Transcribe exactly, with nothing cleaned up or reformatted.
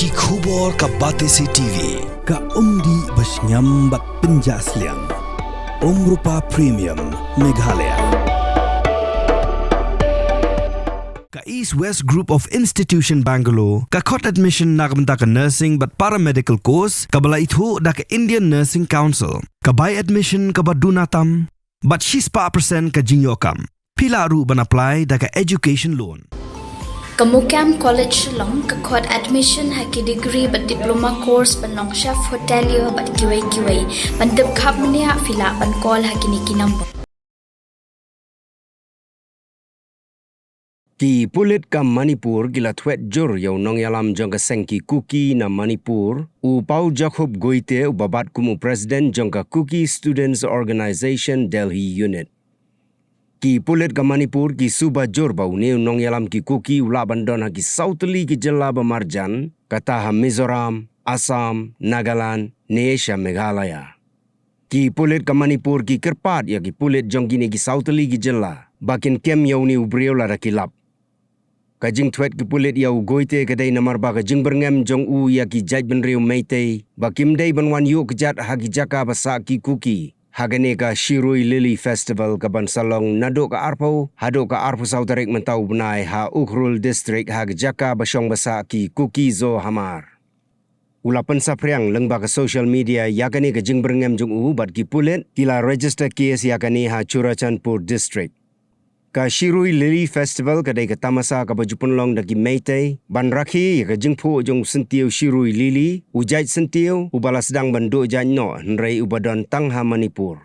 Ki khubor ka Batesi T V, ka umdih ba shngiam bad pynjah sliang. Umrupa Premium, Meghalaya. Ka East West Group of Institution Bangalore, ka khot admission na ka bynta ka nursing bad paramedical course, kaba la ithuh da ka Indian Nursing Council, ka bai admission kaba duna tam, bad shispah percent ka jingïoh kam. Phi lah ruh ban apply da ka education loan. Ka MOKAM College Shillong ka khot admission ha ki degree bad diploma course ban long chef hotelier bad kiwei kiwei. Ban tip khapmniah phi lah ban call ha kine ki number. Ki pulit ka Manipur ki la thwet jur ïa u nongïalam jong ka seng ki Kuki na Manipur, u Paul Jacob Goite, uba bat kum u president jong ka Kuki Students Organisation Delhi Unit. Ki pulit ka Manipur ki suba jur ba une u nongïalam ki Kuki u lah ban don ha ki saw tylli ki jylla ba marjan, kata ha Mizoram, Assam, Nagaland, ne sha Meghalaya. Ki pulit ka Manipur ki kyrpad ïa ki pulit jong kine ki saw tylli ki jylla ba kin kem ïa une u briew lada ki lap. Ka jingthwet ki pulit ïa u Goite ka dei namar ba ka jingbyrngem jong u ïa ki jaitbynriew Meitei ba kim dei ban wan ïuh kjat ha ki jaka ba sah ki Kuki ha kane ka Shirui Lily Festival ka ban sa long naduh ka arphew haduh ka arphew saw tarik mynta u bnai ha Ukhrul District ha ka jaka ba shong ba sah ki Kuki Zo Hamar. U la pynsaphriang lyngba ka social media ïa kane ka jingbyrngem jong u bad ki pulit ki la register case ïa kane ha Churachandpur District. Ka Shirui Lily Festival ka dei ka tamasa kaba ju pynlong da ki Meitei ban rakhe ïa ka jingphuh jong u syntiew Shirui Lily, u jait syntiew uba la sdang ban duh jait noh hynrei uba don tang ha Manipur.